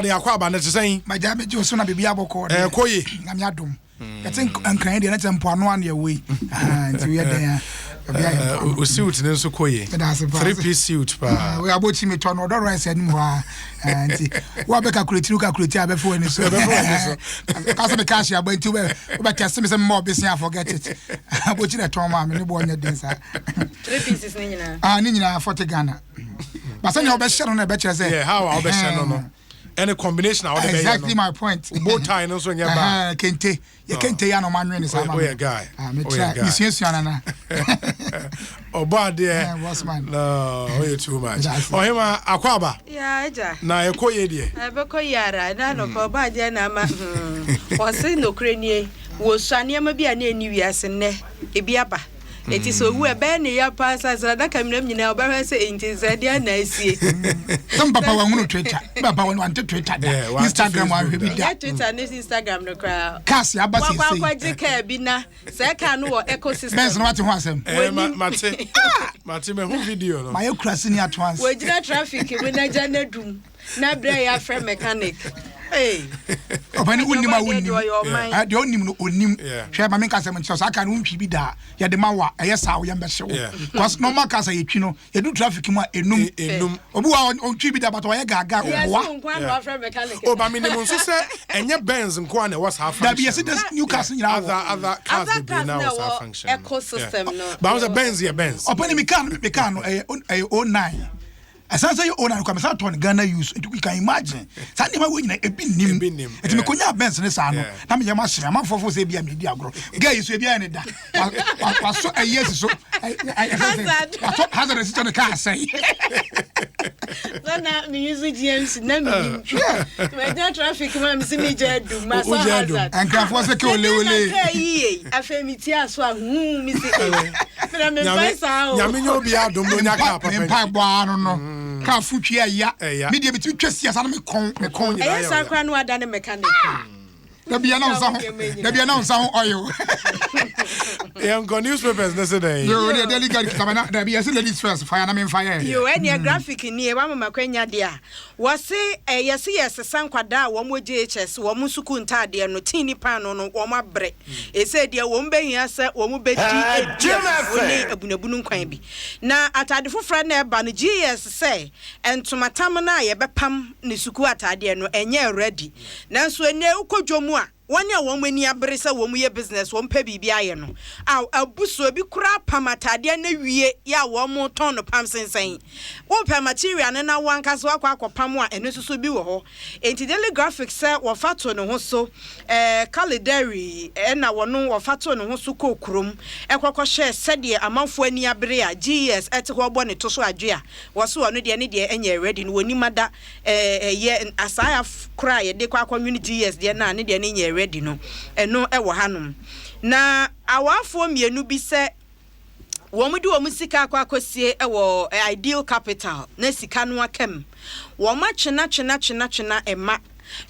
De akɔ aba no te sɛn? Magya megye wo so na biribi abɔkɔɔ deɛ. Ɛkɔ ye. Nyame adom. Yɛte Nkran deɛ na kyerɛ mpoano ano yɛwɔ yi. Nti woyɛ dɛn a baabi ayɛ mpoano. O suit no nso kɔ ye. Meda ase paa. 3-piece suit paa. Wei abɔkyi metɔ no ɔdɔ rice anim hɔ a. Nti wo a bɛ calculate wo calculate a bɛfo w'ani so. Bɛfo w'ani so. Ka sɛ me cash aba nti wobɛ test me sɛ mema ɔbese a forget it. Abɔkyi na ɛtɔn maa me ne boɔ nyɛ den saa. 3 pieces ne nyinaa. Ah ne nyinaa 40 Ghana. But sɛnea wobɛhyɛ no na ɛbɛkyerɛ sɛ. Yeah, how a wobɛhyɛ no no. Ɛne combination a wode bɛyɛ no. Exactly my point. Bow tie no nso nyɛ bad. Kente. Yɛ kente yɛ anoma nwene saa ma. Oyɛ guy. Ah, me try. Me suasua nana. Ɔbɔ adeɛ. Boss man. No, oyɛ too much. Ɔhema akɔ aba. Yeah, agya. Na ɛkɔ yie deɛ. Ɛbɛkɔ yie ara. Na nɔpɛ ɔbɔ adeɛ na ama. Ɔse nokorɛ nie. Wɔsua nneɛma bi a na ɛnni wiase nnɛ. Ebi aba. Enti sɛ owu a, ɛbɛyɛ ne ya paa sɛ asɛ adaka mu nam nyinaa ɔbɛhwɛ sɛ enti sɛ ɛdeɛn na asie. Sɛ me papa wanhunu Twitter, me papa wante Twitter da, Instagram wanhwɛ bi da. Ɛnyɛ Twitter ne Instagram no koraa. Cars aba seesei. Wakɔ akɔgye kaa bi na sɛ kaa no wɔ ecosystem. Benz no wate ho asɛm. Eh, mate, mate, mahu video no. Mayɛ kuraseni at once. Wagyina traffic mu na gya no adum. Na berɛ a yɛafrɛ mechanic. Hey. Ɔpɛni wonim a wonim. Deɛ onim no onim. Hwɛ ma menka asɛm nkyerɛ saa kaa no wontwi bi da yɛde ma wo a ɛyɛ saa wo yɛn bɛhye wo. Cause normal cars a yɛtwi no yɛdu traffic mu a enum. Enum. Obi wa ɔntwi bi da but ɔyɛ gaagaa ɔboa. O ba menim nso sɛ ɛnyɛ Benz nko a na ɛwɔ saa function. Dabi yɛsi this new cars nyinaa wɔ. Other cars bebree na wɔ saa function. Ecosystem no. Ba wo sɛ Benz yɛ Benz. Ɔpɛni mi car no mi car no ɛyɛ ɛyɛ 09. Ɛsan sɛ yɛ owner no kora mesan tɔn Ghana use nti you can imagine saa nneɛma wei nyina ebi nnim nti mekonya Benz ne saa no na meyɛ ma hyeme amanfoɔ fo sɛ ebia medi agorɔ girl yi so ebi ayɛ ne da wasɔ ɛyi asi so wasɔ hazard asi so ne kaa asɛe. Na me use GMC na me nim mɛgyina traffic mu a mesi me gya adum ma sɔ hazard nkrafoɔ sɛ ke ole ole kaa yie afei me ti aso a huu me si mena me mpa saa o nyame nyɛ obi adom no nya kaa papa me mpa bɔ ano no mm. kaa fo twi ɛya me deɛ metumi twa si asa no me kɔn me kɔn ɛyɛ saa koraa no ada ne mechanic ah! Dabi ana nsa ho dabi ana nsa ho oil. Yɛn newspapers ne se dɛn. Yo de Daily Guide kita na dabi yɛse ladies first fa ya na memfa yɛ. Yo ɛneɛ mm. Graphic nie wama makwanya deɛ a wɔse eh, yɛse yɛsesa nkwadaa a wɔn wɔ JHS wɔn sukuu ntaadeɛ no tin ne paano no wɔn abrɛ ɛsɛ deɛ wɔn bɛhia sɛ wɔn bɛdi ebi afufuo ne abunabunu nkwan bi na ataade foforɔ na ɛba no GES sɛ ntomatam no a yɛbɛpam ne sukuu ataadeɛ no ɛnyɛ ready. Nanso ɛnnɛ wokɔ dwom a, wɔn a wɔn ani abere sɛ wɔyɛ business, wɔpɛ biribi ayɛ no, a abu so. Ebi koraa pam ataadeɛ no awie yɛ a wɔtɔn no pam sensɛn. Wopɛ material no na wo ankasa woakɔ akɔpam a, ɛno nso so bi wɔ hɔ. Enti Daily Graphic sɛ wɔfa too ne ho so, eh, Khalidari na wɔno wɔfa too ne ho so kɔɔ kurom kɔ kɔhwɛɛ sɛdeɛ amanfoɔ ani abere a GES te hɔ rebɔ ne to so adwe a wɔse ɔno deɛ ne deɛ ɛnyɛ ready no wɔnim ada Ɛyɛ asaaya koro a yɛde kɔ akɔnwene GS deɛ no a ne deɛ no nyɛɛ ready no, ɛno wɔ hanom. Na awaafoɔ mmienu bi sɛ wɔn de wɔn sika akɔ akɔsie wɔ Ideal Capital na sika no aka mu. Wɔn atwena twena twena twena ɛma.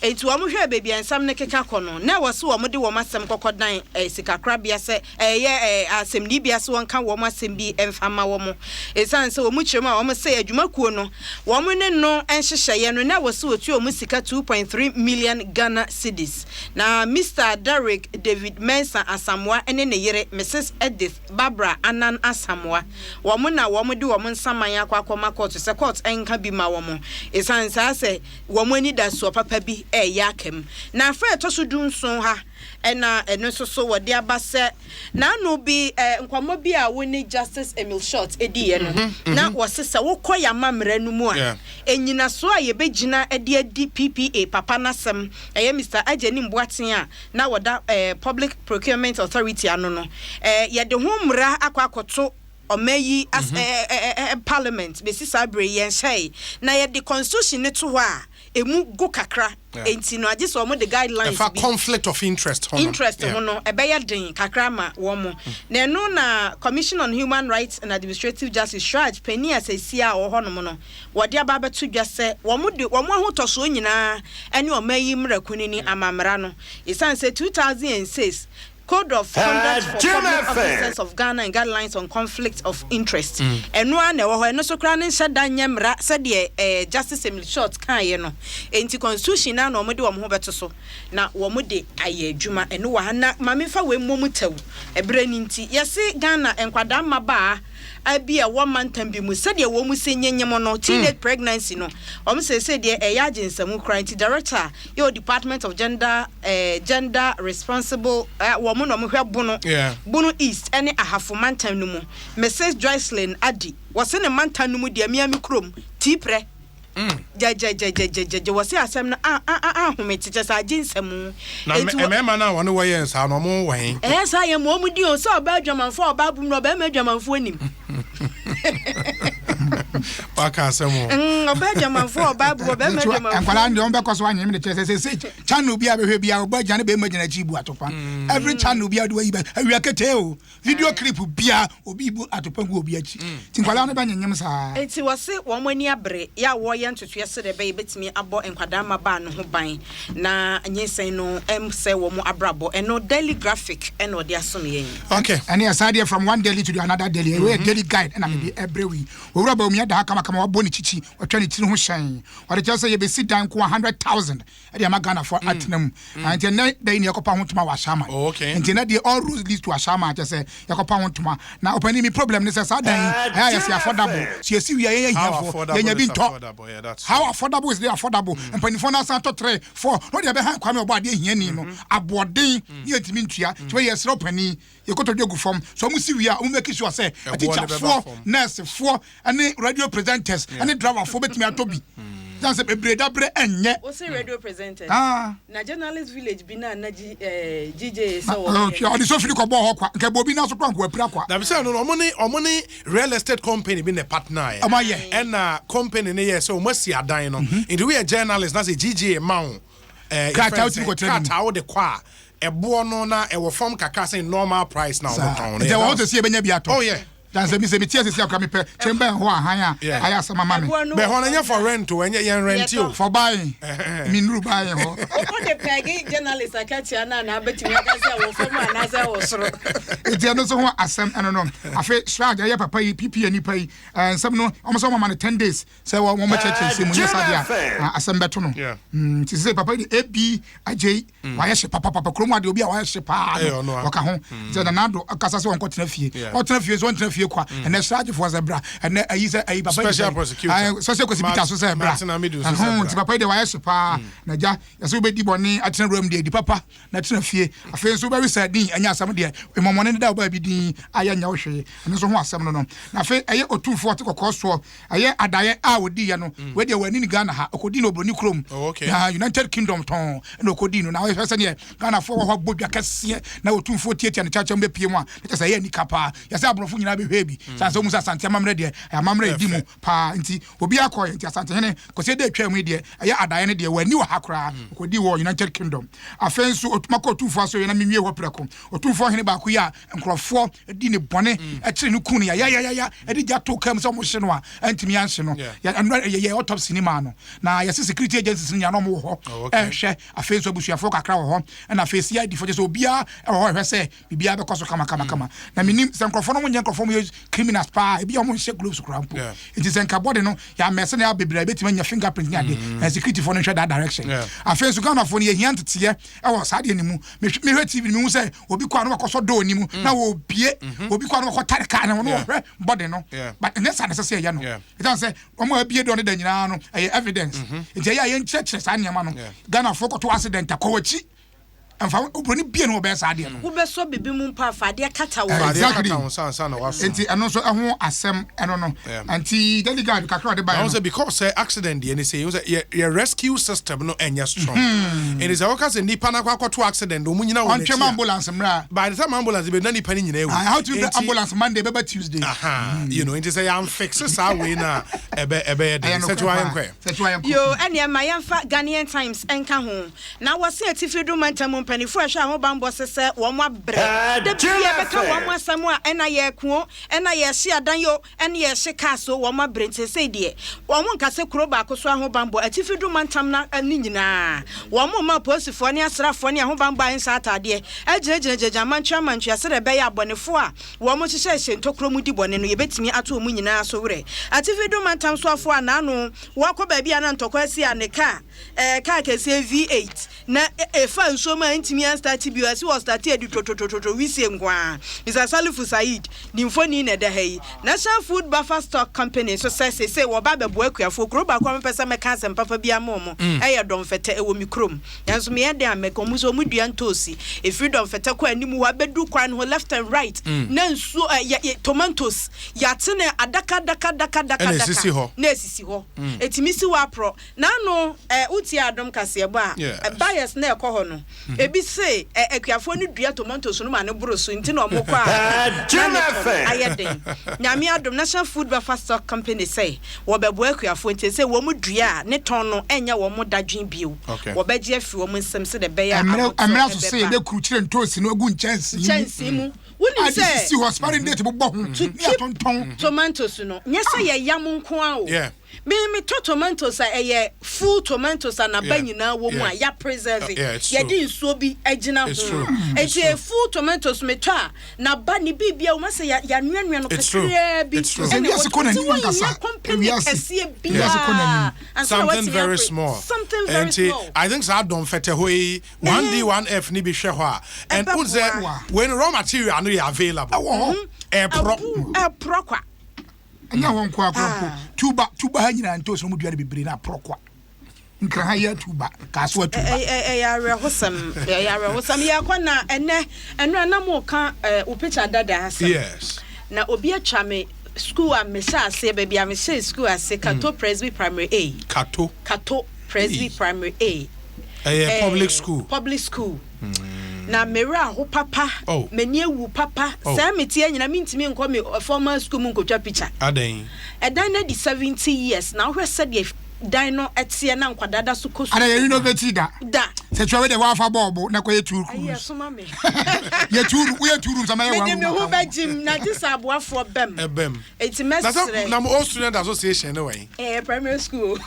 Enti wɔn hwɛɛ baabi a nsɛm no keka kɔ no, na ɛwɔ sɛ wɔn de wɔn asɛm kɔkɔdan sikakorabea sɛ ɛyɛ asɛmniibea sɛ wɔnka wɔn asɛm bi mfa mma wɔn. Esiane sɛ wɔn kyerɛ mu a wɔn se adwumakuo no wɔn ne no nhyehyɛeɛ no na ɛwɔ sɛ wɔtua wɔn sika 2.3 million Ghana cedis. Na Mister Derrick David Mensah Asamoah ne ne yere Misis Edith Barbara Annan Asamoah wɔn na wɔn de wɔn nsaman akɔ akɔma kɔɔto sɛ kɔɔt nka bi ma wɔn. Esiane saa sɛ wɔn anidasoɔ papa bi reyɛ aka mu. Na afa a ɛtɔ so dunson ha na ɛno nso so wɔde aba sɛ n'ano bi nkɔmmɔ bi a wo ne Justice Emil Short diiɛ no, na wɔse sɛ wokɔ yɛn amammerɛ no mu a, nnyinasoɔ a yɛbɛgyina de adi PPA papa no asɛm, ɛyɛ Mister Agyenim Boateng a na ɔda Public Procurement Authority ano no, yɛde ho mmara akɔ akɔto ɔman yi as ɛ ɛ ɛ parliament bɛsi saa berɛ yi yɛnhyɛe na yɛde constitution no to hɔ a ɛmu go kakra enti no agye sɛ wɔn de guidelines Ɛfa bi conflict of interest ho no. interest Yeah. ho no ɛbɛyɛ den kakra ama wɔn na ɛno na Commission on Human Rights and Administrative Justice, CHRAJ, panin a seesei a ɔwɔ hɔnom no wɔde aba abɛto dwa sɛ wɔn de wɔn ahotɔsoɔ nyinaa ne ɔman yi mmara kunini amammara no ɛsiane sɛ 2006. Code of Conduct for Public Officers of Ghana and Guidelines on Conflict of Interest. Ɛno ara na ɛwɔ hɔ. Ɛno nso koraa no nhyɛ da nyɛ mmara sɛdeɛ eh, Justice Emily Short kaeɛ no. Enti Constitution no ara na wɔde wɔn ho bɛto so na wɔde ayɛ adwuma. Ɛno wɔ ha. Na ma memfa wei mmɔ mu tɛw, ɛberɛ no nti. Yɛse Ghana nkwadaa mmabaa a bi a ɛwɔ mantam bi mu, sɛdeɛ wɔn si nyenyem no, teenage pregnancy no, wɔn seesei deɛ ɛyɛ agye nsamu koraa. Nti Director a yɛwɔ Department of Gender eh, Gender Responsible eh, wɔn na wɔhwɛ Bono, Yeah. Bono East ne Ahafo mantam no mu, Mrs. Joycelyn Addy, wɔse ne mantam no mu deɛ mea me kurom, Tiiprɛ, gyɛgyɛgyɛgyɛgyɛgyɛ, wɔse asɛm no a a a ahome te kyɛ sɛ agye nsamu. Na Enti wɔ. mmarima no a wɔne wɔyɛɛ saa no, wɔn wɔ he? Ɛyɛ saa yɛ ma wɔn di o, sɛ ɔbaa adwamanfoɔ a ɔbaa bum no, ɔbarima adwamanfoɔ nim. Waka asɛm o. Ɔbaa adwamanfoɔ a ɔbaa bum, ɔbarima adwamanfoɔ. Nkwadaa no deɛ wɔn bɛkɔ so anyem de kyerɛ sɛ sɛ channel bi a bɛhwɛ bi a ɔbaa gyina ne bɛrima gyina akyi bu atopa. Every channel bi a wɔde wayi bɛ awia ketee o. Video clip bia obi bu atopa gu obi akyi. Nti nkwadaa no bɛnyenyem saa. Enti wɔse wɔn ani abere yɛ a wɔreyɛ ntotoeɛ sɛdeɛ ɛbɛyɛ bɛtumi abɔ nkwadaa mmabaa no ho ban na nyinsɛn no ɛnsɛe wɔn abrabɔ. Ɛno Daily Graphic na ɔde asom yɛn. Okay. Ɛne ɛsaa deɛ from one daily to the another daily. Ɛwei yɛ daily guide ɛna mede ɛbrɛ wo yi. Owura Bawumia da ha kamakama wabɔ ne kyikyi, watwa ne tiri ho hyɛnn. Ɔde kyerɛ sɛ yɛbɛsi dan nko a 100,000 ɛde ama Ghanafoɔ atena mu. Ah, nti ɛnɛ da yi na yɛkɔpa ho ntoma wɔ Ashaiman. Oh, okay. Nti ɛnɛ deɛ all roads leads to Ashaiman kyerɛ sɛ yɛkɔpa ho ntoma. Na ɔpanin mi problem ne sɛ saa dan yi ɛyɛ a yɛsi affordable. So yɛsi wie a yɛn How ahiafoɔ affordable yɛnya bi is ntɔ. affordable? Yeah, that's How true. affordable is it affordable? Mpanimfoɔ no asan tɔ three, four na ɔde ɛbɛhan Kwame ɔbɔ adeɛ hiani no aboɔden ne yɛntumi ntua. Nti wei yɛsrɛ ɔpanin yɛkɔtɔ dwa gu fam. So ɔmo si wie a ɔmo make sure sɛ Ɛboɔ no bɛba atikyafoɔ, fam. nursefoɔ ɛne radio presenters ɛne driverfoɔ bɛtumi atɔ bi. Sɛ sɛ bebree dabrɛ ɛnyɛ. Wo se radio presenters? Ah. Na journalist village bi na na G, eh, GJ sɛ Ah, wɔ oh, hwɛ, ɔde sofiri kɔbɔɔ hɔ kwa. Nka ɛbɔ obi nan so koraa nka wapira kwa. Dabi sɛ no no ɔmo ne ɔmo ne real estate company bi na partner yɛ. Ɔmo ayɛ. Ɛna company no yɛ sɛ ɔmo asi adan no. Nti woyɛ journalist na sɛ GJ ma wo eh, Krataa yɛfrɛ no wotumi sɛ kɔtena ne mu. krataa wode kɔ a ɛboɔ no na ɛwɔ fam kakra sɛ normal price na Saa. ɔmo tɔn no. Nti Yeah, ɛwɔ hɔ that sɛ was- sɛ yɛbɛnya bi atɔ. Oh yeah. Dan sɛ mi sɛ mi tie sisi akora mi pɛ chamber hɔ ahan a Yeah. ayɛ asɛm ama mi. Ɛboɔ no Bɛ hɔ no ɛnyɛ for rent o, ɛnyɛ yɛn rent o. For buying mi nuru buying hɔ. Wokɔ de pɛge journalist akatua no a na abɛtumi aka sɛ wɔ fam anaasɛ wɔ soro. Eti ɛno nso ho asɛm ɛno no. Afei Shraj ɛyɛ papa yi PPA nipa yi ɛɛ nsɛm no wɔn sɛ wɔn ama no 10 days sɛ wɔn wɔn bɛkyerɛkyerɛ nsɛm mu nyɛ saa deɛ a asɛm bɛto no. Nti sɛ papa yi de AB Agyei wayɛ hye papapapa kurom adeɛ obi a wayɛ hye paa Ɛyɛ no ɔno a. ɔka ho sɛ Nana Addo kasa sɛ wɔnkɔ tena fie Yeah. ɔtena fie so ɔntena fie kwa ɛnɛ Shrajfoɔ sɛ bra ɛnɛ ayi sɛ ayi papa yi Special sɛ prosecutor. Ayi, special prosecutor so sɛ bra Martin Amidu nso sɛ Ɛho, bra. nti papa yi deɛ wayɛ hye paa na gya yɛsɛ wobɛdi bɔne atena wuram deɛ di papa na tena fie afei nso wobɛwe sɛ din ɛnyɛ asɛm deɛ mmɔmmɔne no da wobaa bi din ayɛ nyɛ wo hwee ɛno nso ho asɛm no no na afei ɛyɛ Otumfoɔ ɔte kɔkɔɔ soɔ ɛyɛ adaeɛ a ɔdiiɛ no wei deɛ wɔani ne Ghana ha ɔkɔdii no obroni kurom Oh, okay. na United Kingdom tɔn ɛna ɔkɔdii no na ɔhwɛ sɛdeɛ Ghanafoɔ wɔ hɔ abɔ dwa kɛseɛ na Otumfoɔ tiatia ne kyɛkyɛm bɛpie mu a na kyɛ sɛ ɛyɛ anika paa yɛsɛ aborɔfo nyinaa bɛhwɛ bi sane sɛ womu sɛ Asante amammerɛ deɛ ɛyɛ amammerɛ ɛdi mu paa nti obi akɔyɛ nti Asantehene kɔsɛ dɛ atwa mu yi deɛ ɛyɛ adaeɛ no deɛ wɔani wɔ ha koraa ɔkɔdii wɔ United Kingdom. Afei nso makɔ Otumfoɔ asɔre na menwie hɔ prɛko. Otumfoɔ hene baako yi a nkurɔfoɔ di ne bɔne kyere no ku no yayayaya de gya too kaa mu sɛ wɔhye no a antumi anhye no. Yɛyɛ autopsy no maa no na yɛse security agencies no nyinaa na wɔwɔ hɔ ɛrehwɛ. Afei nso abusuafoɔ kakra wɔ hɔ ɛna afei CID foɔ kyerɛ sɛ obiara wɔ hɔ ɛhwɛ sɛ biribiara bɛkɔ so kama kama kama. Na menim sɛ nkurɔfoɔ no wɔnyɛ nkurɔfoɔ wɔyɛ criminals paa ebi a wɔnhyɛ gloves koraa mpo. Nti sɛ nka body no yɛamɛse no bebree a ebɛtumi anya fingerprint ne ade na security foɔ no nhwɛ that direction. Afei nso Ghanafoɔ no yɛhia nteteɛ ɛwɔ saa deɛ no mu. Mehwɛ TV no mehu sɛ obi kɔ a na wakɔsɔ door no mu na wɔbie obi kɔ a na wakɔtare car no ho na wɔhwɛ body no but ɛnyɛ saa na ɛsɛ sɛ yɛyɛ no. Ɛsiane sɛ wɔn a abie door no da nyinaa no ɛyɛ evidence nti ɛyɛ a yɛnkyerɛkyerɛ saa nneɛma no. Ghanafoɔ kɔto accident a kɔ w'akyi ɛmfa oburoni bie no wɔbɛyɛ saa adeɛ no. Wobɛsɔ bibi mu mpo a fa adeɛ kata wo. Fa adeɛ Exactly. kata wo nsa ansa na wasɔ. Nti ɛno nso ɛho asɛm ɛno no. Nti Daily Guide kakra ɔde Na baeɛ wɔn no. sɛ because sɛ accident deɛ ne sɛ yɛn sɛ yɛ yɛ rescue system no ɛnyɛ strong. Ɛnti sɛ wɔka sɛ nipa n'akɔ akɔto accident wɔn nyina wɔn Ɔntwɛm akyi a ambulance mmerɛ a. By the time ambulance bɛ na nipa ne nyinaa ewu. Ah, how to Nti ambulance Monday bɛba Tuesday. Aha, nti sɛ yɛn fix saa wei na ɛbɛ ɛbɛyɛ Ɛyɛ den. Sɛ nokorɛ tiwa yɛn paa. kɔɛ. Sɛ tiwa yɛn kɔ. Yo, ɛneɛ ma yɛmfa Ghanaian Times nka ho. Na wɔse atifi do mantam. mpanimfoɔ a ɛhwɛ ahobanbɔ se sɛ wɔn abrɛ. Da biara yɛbɛka wɔn asɛm a ɛna yɛreko o, ɛna yɛrehye adan o, ɛne yɛrehye cars o, wɔn abrɛ nti seesei deɛ wɔn nka sɛ kuro baako so ahobanbɔ, Atifi do mantam no ne nyinaa, wɔn mma apolisifoɔ ne asraafoɔ ne ahobanbɔ a ɛnhyɛ ataadeɛ agyinagyinagyinagyina amantwe amantwe a sɛdeɛ ɛbɛyɛ a abɔnefoɔ a wɔhyehyɛ hyɛ ntokuro mu di bɔne no yɛbɛtumi ato wɔn nyinaa so werɛ. Atifi do mantam soafoɔ a n'ano wɔakɔ baabi a na ntɔkwa asi a ne kaa Ɛɛ kaa kɛseɛ V8 na ɛfa nsuo mu a ɛntumi anstarte bio, ɛse wɔstarte adi twotwotwotwo wisie nko ara. Mister Salifu Saeed ne mfoni na ɛda ha yi. National Food Buffer Stock Company nso sɛ seesei wɔreba abɛboa akuafoɔ. Kuro baako a mepɛ sɛ mɛka asɛm papa bi ama wɔn yɛ Dɔmfɛtɛ, ɛwɔ me kurom. Nanso meyɛ dɛn a mɛka? Wɔn nso wɔdua ntoosi. Ɛfiri Dɔmfɛtɛ kɔ anim hɔ abɛduru kwan no ho left and right na nsuo ɛ yɛ yɛ tomatoes yɛate no adaka adaka adaka adaka Ɛna ɛsisi hɔ. na ɛsisi hɔ. Ɛtumi si hɔ aporɔ. N'ano ɛ, wotie adom kaseɛbɔ a, Yes. buyers na ɛkɔ hɔ no, ebi se ɛ, akuafoɔ no dua tomatoes no ma no boro so nti na wɔn kɔ a na Jim ne tɔ no FM. ayɛ den. Nyame adom, National Food Buffer Stock Company sɛ wɔbɛboa akuafoɔ nti ɛsɛ wɔn dua a ne tɔn no ɛnyɛ wɔn dadwen bio. Okay. Wɔbɛgye afiri wɔn nsam sɛdeɛ ɛbɛyɛ a Mmerɛ ahotɔ mmerɛ so sɛ ɛbɛba. yɛbɛkurukyire ntoosi no agu nkyɛnsee mu. Nkyɛnsee mu. Wonim Ade sɛ sisi hɔ, expiring date bobɔ ho to ne keep yɛatontɔn. tomatoes no, nyɛ sɛ yɛyam nko ara o. Yeah. Me me tɔ tomatoes a ɛyɛ full tomatoes a naba nyinaa wɔ mu a ya preserve yɛde nsuo bi agyina ho nti ɛyɛ full tomatoes me tɔ a naba ne biribia wɔ mu asɛ ya yanoanoa no kakraa bi ɛna ɛwɔ nti wɔnyɛ company kɛseɛ biara ansa na Something watumi very apre small. something very Nti small. I think saa dɔm fɛtɛ hɔ yi 1D 1F ni bi hwɛ hɔ a and wohu sɛ Ɛbɛboa. wei no raw material no yɛ available. Ɛwɔ hɔ. Ɛporɔ. Abu ɛporɔ kwa. Ɛnyɛ hɔ nko ara koraa mpo. Tuba, tuba ha nyinaa ntoosi na wɔdua no bebree na aporɔ kwa. Nkran ha yɛ tuba, Kasoa tuba. Ɛyɛ awerɛhosɛm, ɛyɛ awerɛhosɛm. Yɛkɔ na ɛnɛ, ɛnora na mo ka wo picture dada asɛm. Yes. Na obi atwa me school a mehyɛ aseɛ, baabi a mehyɛɛ school ase, Kato Presby Primary A. Kato. Kato Presby Primary A. Ɛyɛ public school. Public school. Na me werɛ aho papa, Oh. m'ani awu papa. Oh. Saa meteɛ nyina mentumi nkɔ me formal school mu nkɔtwa picture. Adɛn? Ɛdan no adi 70 years na wohwɛ sɛdeɛ dan no teɛ na nkwadaa da so kɔ Ada yɛ sukuu. renovate da. Da. Sɛ tua wei deɛ woafa bɔɔbo na kɔyɛ two Ayi rooms. ɛsoma me. Yɛ two room, woyɛ two rooms ama yɛ one Mede room me ho aka ho. bɛgyim na gye sɛ aboafoɔ bam. Ɛbam. Enti Na sɛ mɛsrɛ. na mo old student association ne wɛn? Ɛyɛ primary school.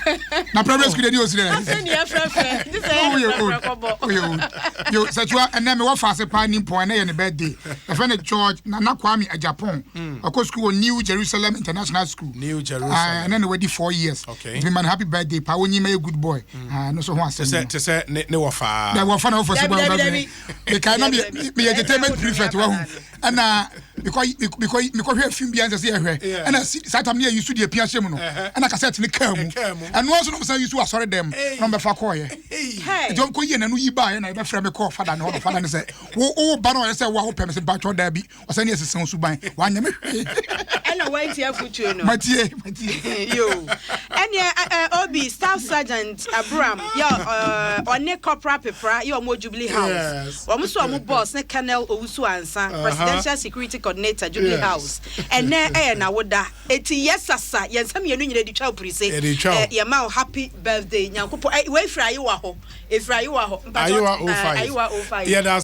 Na primary school deɛ ni old student. Afei ni yɛfrɛfrɛ. Gye sɛ yɛde Woyɛ old. frɛfrɛ kɔbɔ. Woyɛ old. Yo, Sɛkyua, ɛnɛ mewɔ faase paa nimpɔn, ɛnɛ yɛ ne birthday. Yɛfrɛ no George Nana Kwame Agyapong. Ɔkɔ school wɔ New Jerusalem International School. New Jerusalem. Ah, ɛnɛ na wadi 4 years. Okay. Nti mema no happy birthday paa, wonyi mɛyɛ good boy. Ah, ɛno nso ho Te asɛm sɛ no. te sɛ ne ne wɔfaa. Na wɔfa na wɔfa so Dabi, bɔ dabi, dabi. mekae na Dabi, dabi. meyɛ entertainment Ɛsɛ prefect wodome wahu akwadaa no. Ɛna mekɔ mekɔhwɛ film bi ansɛ sɛ yɛhwɛ ɛna saa tam ne yɛyi so deɛ pia hyɛ mu no ɛna cassette ne kaa mu ɛno nso na ɔmsan yi so asɔre dɛm na ɔmbɛfa kɔɔyɛ nti ɔmkɔ yie na no yi baeɛ na yɛbɛfrɛ me kɔɔ fada ne hɔ no fada ne sɛ wo wo ba no ɔyɛ sɛ wo a wopɛ me sɛ mpatwɔ daa bi ɔsɛ ne ɛsesa wo suban wanyɛ me hwee. Ɛna wantie afotuo no. Matie, matie. Yo, ɛneɛ ɛ Obi, Staff Sergeant Abram yɛ ɔne Corporal Pepra yɛ ɔmo wɔ Jubilee House. Wɔn nso wɔn boss ne Colonel Owusu Ansah, Presidential Security Coordinator, Jubilee House. Ɛnnɛ ɛyɛ n'awoda, eti yɛ sasa, yɛn nsa mmienu nyinaa de twa wo purise. Yɛde twa wo. Yɛma wo happy birthday. Nyankopɔn, ɛ, wei firi Ayewa hɔ, efiri Ayewa hɔ. Mpakyɛ, Ayewa ɛ, 05. Ayewa 05. Yɛda.